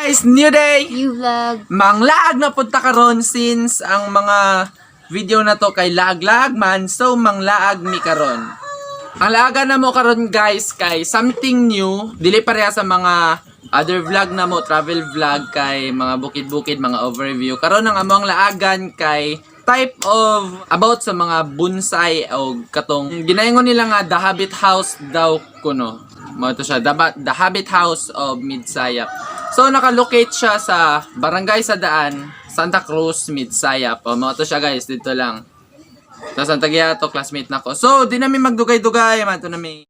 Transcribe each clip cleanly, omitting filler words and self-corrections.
Guys, new day! New vlog. Manglaag na punta karon since ang mga video na to kay laag-laag man, so manglaag mi karon. Ang laagan na mo karon, guys, kay something new, dili pareha sa mga other vlog na mo, travel vlog kay mga bukid-bukid, mga overview. Karon ang among laagan kay type of about sa mga bonsai o katong ginaingon nila nga The Habit House daw kuno. Mao to siya, The Habit House of Midsayap. So nakalocate siya sa Barangay Sadaan, Santa Cruz, Midsayap. O mao to siya, guys, dito lang. Tapos ang tagya to, classmate nako. So di namin magdugay-dugay, man to nami.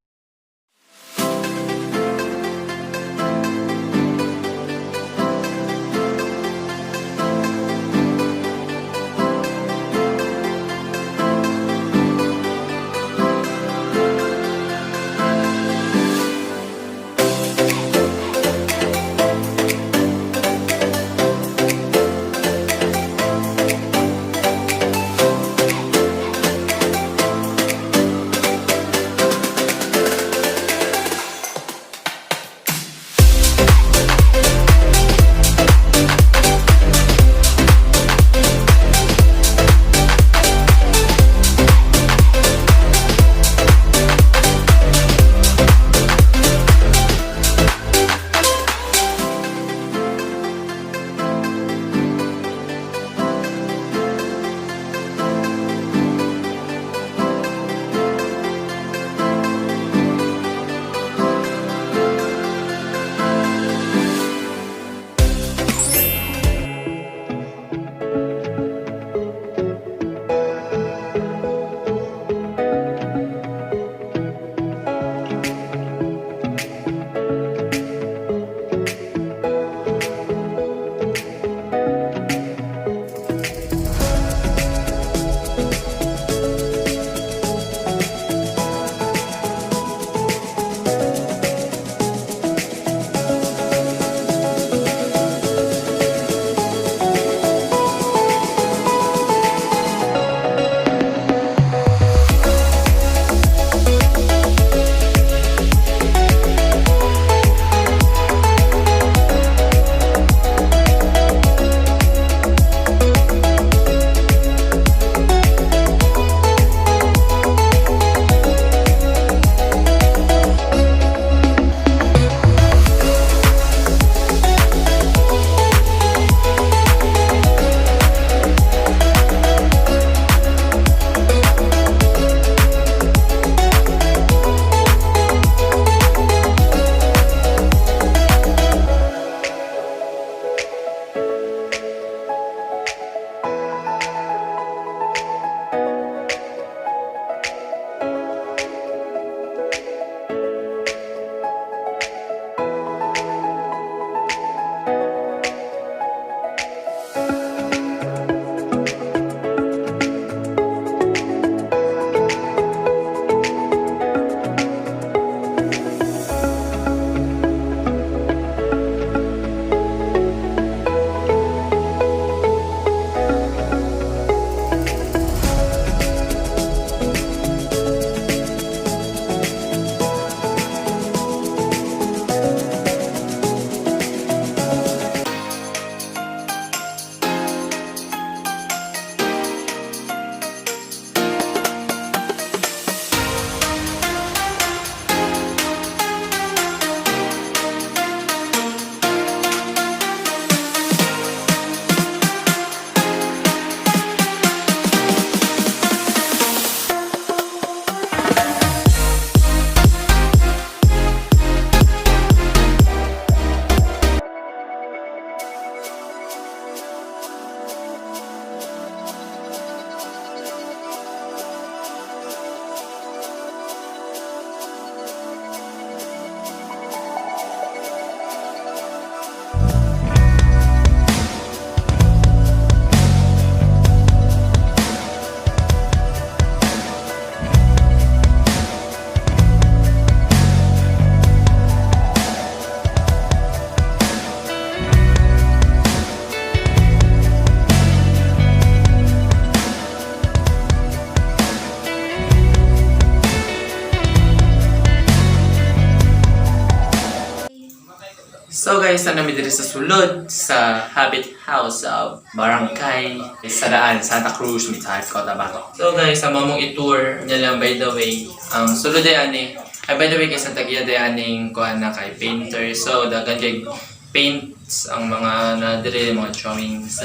guys, na namin diri sa sulod sa Habit House of Barangay Sadaan, Santa Cruz, Misamis, Cotabato. So guys, ang mamong i-tour niya lang, by the way, ang sulod ay ani, ay, by the way guys, ang tagiya day aning kuan na kay painter. So dagan kay paints ang mga na dire, mga drawings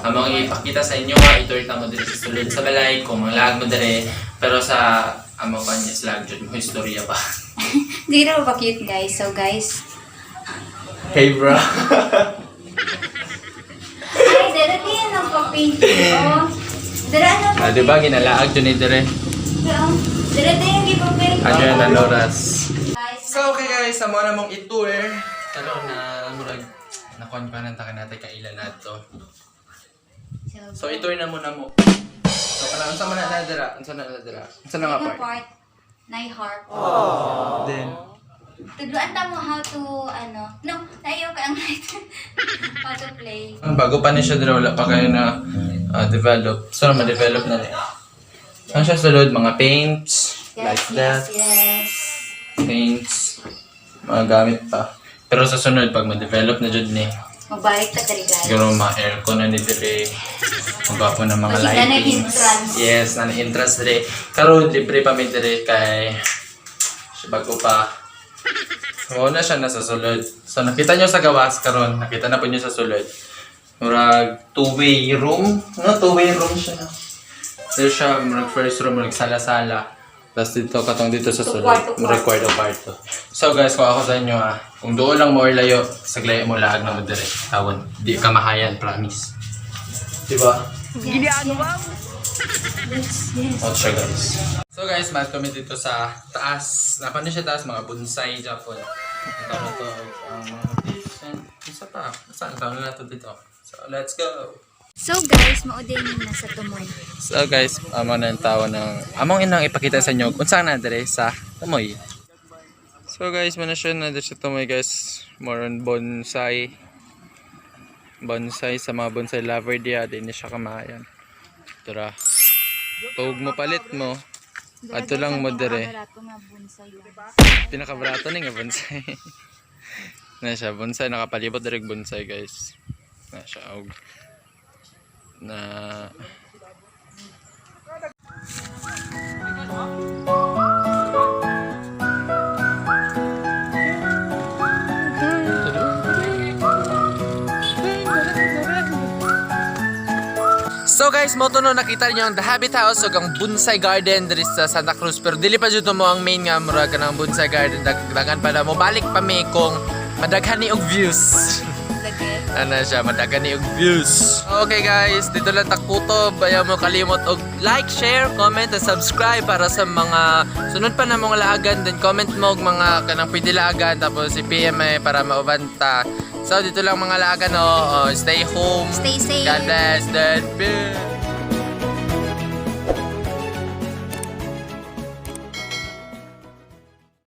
ang mga ipakita sa inyo nga i-tour ta mo diri sa sulod sa balay kung manglaag mo dire, pero sa amo kan is lag jud mo istorya pa. Di na ba cute, guys? So guys, Hey, bro. Ay, dara din ang pa-paint. Oh. Dara na. Ah, di ba ginalaag jud ni dire? Dara din yung gipa-paint. Adriana Loras. Guys, So okay guys, sa mga namong i-tour. Karon na murag nakuan pa nang takan natin kailan na to. So i-tour na muna mo. So kana, unsa man na dira? Unsa na dira? Unsa na nga nga part? Part, nay harp. Then Tudluan ta mo how to, ano, no, naiyaw ka ang light. How to play. Ang bago pa ni siya dira, wala pa kayo na develop. So na ma-develop na niya. Ano siya sulod? Mga paints, like that. Yes. Paints, mga gamit pa. Pero sa sunod, pag ma-develop na jud ni, Magbalik ta diri, guys. siguro ma-aircon na ni dire. Magwapo na mga Kasi nanay lightings. entrance. Yes, nanay entrance dire. Karon libre pa mi dire kay siya bago pa. Mao na siya nasa sulod. So nakita nyo sa gawas karon, nakita na po nyo sa sulod. Murag two-way room, no? Two-way room siya. Dito siya, murag first room, murag sala-sala. Tapos dito, katong dito sa sulod, Kwarto-kwarto. murag kwarto-kwarto. So guys, kung ako sa inyo ah, kung doon lang mo or layo, saglayo mo, laag na mo dire. Tawon, di ka mahayan, promise. Diba? Yes. Out siya, guys. So guys, mas kami dito sa taas. Napano siya taas, mga bonsai Japon. Ang tawag na to, ang mga decent. Isa pa. Saan? Ang tawag na to dito. So let's go! So guys, mao din yung nasa tumoy. So guys, amo na yung tao ng among inang ipakita sa inyo kung saan na dire sa Tumoy. So guys, muna siya na dire sa Tumoy, guys. More on bonsai. Bonsai sa mga bonsai lover diya, di ni siya kamayan. Tara. Pag mo palit mo, ato lang mo dire. Pinakabarato nga bonsai lang. Pinakabarato ni nga bonsai. Na siya, bonsai nakapalibot dire og bonsai, guys. Na siya og na. So guys, mo to no, nakita niyo ang The Habit House ug ang Bonsai Garden diri sa Santa Cruz, pero dili pa jud mo ang main nga murag kanang bonsai garden, dagdagan pa na mo balik pa mi kung madaghan ni og views. Lagi. Ano siya, madaghan ni og views. Okay guys, dito lang takutob. Ayaw mo kalimot og like, share, comment, and subscribe para sa mga sunod pa na mga laagan. Then comment mo og mga kanang pwede laagan. Tapos si PM eh, para mauban ta. So dito lang mga laagan, oh. Oh, stay home. Stay safe. God bless. Then peace.